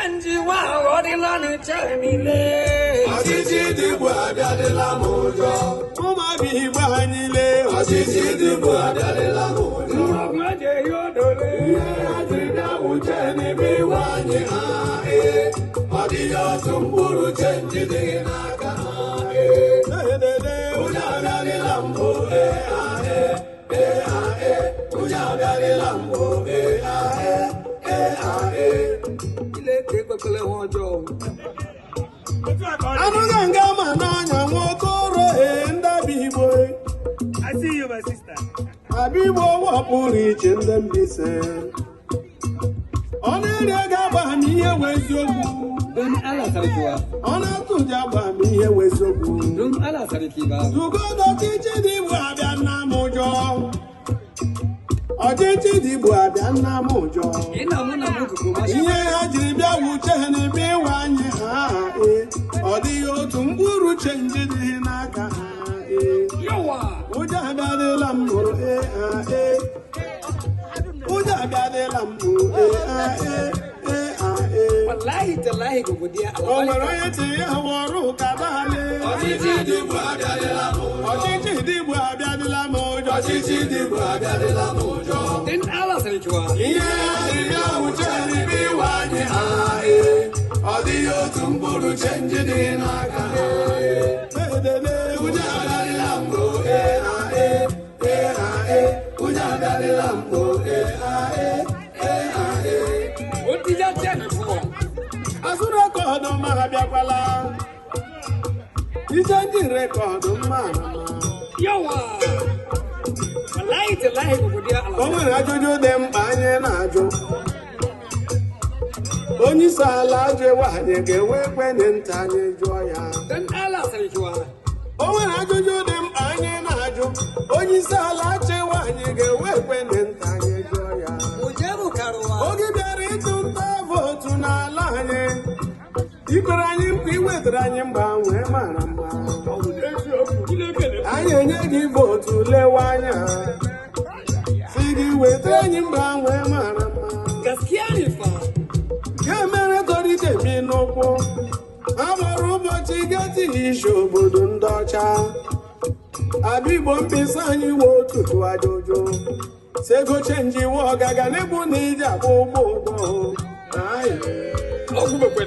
Change wa ọdịla na-eche niile. Ọchịchị dịgbu abịadịla m ụjọ. Ụmụabịa Igbo anyị lee. Ọchịchị dịgbu abịadịla m ụjọ. Ọgwụ eji ehi odole. Ihe ha jiri bịa bụ change bụ iwe anyị ha ee. Ọ dịghị otu mkpụrụ change dị n'aka ha ee. Dedede. Ụjọ abịadịla mbụ ee ha ee ee ha ee. Ụjọ abịadịla mbụ ee ha ee ee ha ee. Ileke ekwekwele ha ọjọọ. Anụghị nga ma n'ọnya nwokoro ee ndabịa Igbo. I see you, my sister. Abịa Igbo wapụrụ iche ndị Mbaise. Ọ na-eri ego agba m ihe wee eziokwu. Don Allah sarki wa. Ọ na-atụ ụjọ agba m ihe wee eziokwu. Don Allah sarki ba. Tugodo ọchịchị dị Igbo abịa nna m ụjọ. Ọchịchị dị Igbo abịa nna m ụjọ. Ina muna muku kuma shi. Ihe ha jiri bịa wu change bụ ịwa anyị ha ee. Ọ dịghị otu mkpụrụ change dị n'aka ha ee. Yawa. Ụjọ abịadịla m hụrụ ee ha ee. Ụjọ abịadịla m hụrụ ee ha ee ee ha ee. Wallahi tallahi ga godiya. O nwere onye ti ya wọrụ ụka naanị. Ọchịchị dịgbu abịadịla m ụjọ. Ọchịchị dị Igbo abịadịla m ụjọ. Ọchịchị dịgbu abịadịla m ụjọ. Don Allah sarki wa. Ihe ha jiri bịa wụ change bụ iwe anyị ha ee. Ọ dịghị otu mkpụrụ change dị n'aka ha ee. Dedede. Ụjọ abịadịla mbụ ee ha ee ee ha ee. Ụjọ abịadịla mbụ ee ha ee ee ha ee. Otija change fuwa. Azụ record ma abịakwala. I-change record mma na mma. Yawa. Wallahi tallahi ga godiya. O nwere ajụjụ dị mkpa anyị na-ajụ. Onye isi ala ajụwa anyị ga-enwe ekwenye ntị anyị jụọ ya. Don Allah sarki wa. O nwere ajụjụ dị mkpa anyị na-ajụ. Onye isi ala achịwa anyị ga-enwe ekwenye ntị anyị jụọ ya. Mu je mu karuwa. Oge bịara ịtụ nta vote n'ala anyị, ikwere anyị nkwa iwetara anyị mgbanwe mara mma. Anyị enye gị vote lewe anya, si gị wetara anyị mgbanwe mara mma. Gaskiya ne fa. Nke mere toritebi n'ụkwụ agbara ụbọchị geti isi obodo ndị ọcha. Abịa Igbo mkpịsị anyị wee otutu ajụjụ sego change we ọgaga n'egbu na iji akwụ ụgwọ ụgwọ. Ayi. Ọgwụ bekwe.